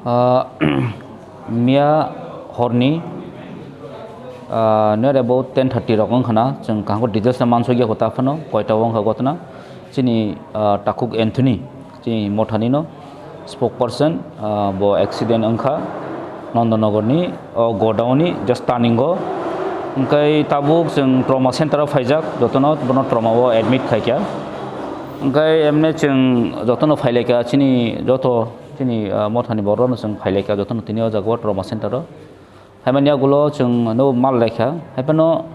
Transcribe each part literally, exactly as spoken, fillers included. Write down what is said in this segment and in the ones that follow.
Ah, miya horni, ah, near about ten thirty rok wngkha na, chwng kaham khe details no mansukya kho ta phano, koita o wngkha gotna. Chini, ah, Takhuk Anthony, chini mothani no spokesperson, ah, bo accident wngkha Nandanagar ni, o godown ni just turning o. Hwnkhe tabuk chwng trauma center o phaijak, jotono bono trauma o admit khaikha. Hwnkhe emne chwng jotono phailaikha, chini joto chini, ah, mothani borok rokno chwng phailaikha, jotono tini o jaga o trauma center o. Haimani yagulo chwng no mal laikha, haiphano,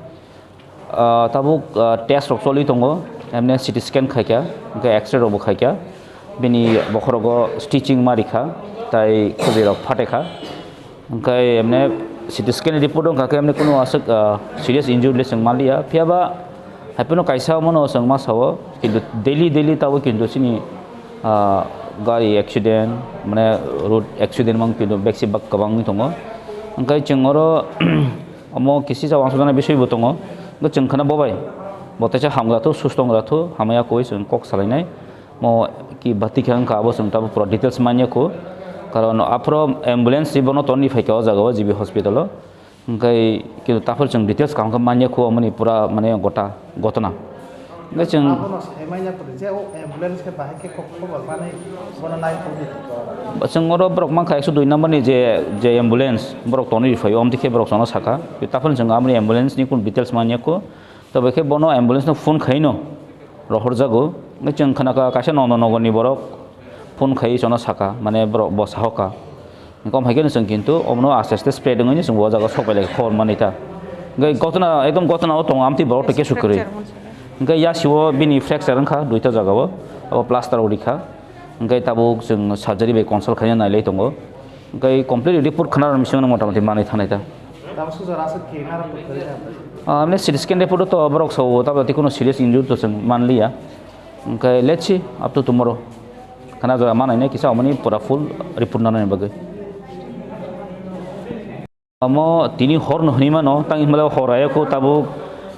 ah, tabuk, ah, test rok choli tongo, emne C T scan khaikha, hwnkhe X-ray rokbo khaikha, bini bokhorogo stitching ma rikha, tai khobwi rok phatekha. Hwnkhe emne C T scan report wngkha khe emne kunu aswk, ah, serious injury le chwng manliya. Phiyaba haiphano kaisa omono chwng ma sao, kintu daily, daily tabuk kintu chini, ah, gari accident, mane road accident mang kintu beksibak kwbang wngwi tongo. Hwnkhe chwng oro omo kisi sa uansukjaknai bisoi bo tongo. Hwnkhe chwng khana bobai, bo teisa hamya thu, susto wngya thu, hamya koi chwng kok salainai. Mo ki bati khe wngkha, abo chwng tabuk pura details manya kho. Karon aphuru ambulance si bono tonni phaikha o jaga o G B hospital o. Hwnkhe kintu taphuru chwng details kaham khe manya kho, omoni pura mane gota gotona. Hwnkhe chwng Abono sai manya kho je o ambulance khe bahai khe kok khobor manwi bono nai tongdi. Chwng oro borok mankha ekso dui number ni je, je ambulance borok tonni phaio, omtwi khe borok chwngno sakha. Taphuru chwng amoni ambulance ni kun details manya kho. Tobe khe bono ambulance no phone khaino rohorjago. Hwnkhe chwng khnakha kaisa Nandanagar ni borok phone khai chwngno sakha, mane borok bo sahoka. Kom hai khe chwng kintu omono aste aste spread wngwi chwng bo jaga sok bai lai khobor manwi ta. Hwnkhe gotona, ekdom gotona o tongo, amtwi borok tei kesu kwrwi. Hwnkhe yasio bini fracture wngkha duita jaga o, abo plaster o rikha. Hwnkhe tabuk chwng surgery bai consult khaina nailai tongo. Hwnkhe complete report khna rwmsingno motamoti manwi thangnai ta. Tamo sujor aswk khe narwk kwrwi na? Ah, mane C T scan report o to borok sao, tabo tei kuno serious injury to chwng manliya. Hwnkhe let's see up to tomorrow. Khana jora manai nai kisa omoni pura full report nanani bagwi. Amo tini hor no hwnwi mano, tang himla hor ayako tabuk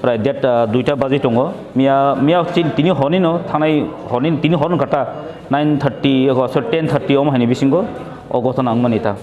prai date, ah, duita baji tongo. Miya, miya chin tini horni no, thanai horni tini hor no kata nine thirty, ego, so ten thirty omo haini bisingo o gotona wngmani ta.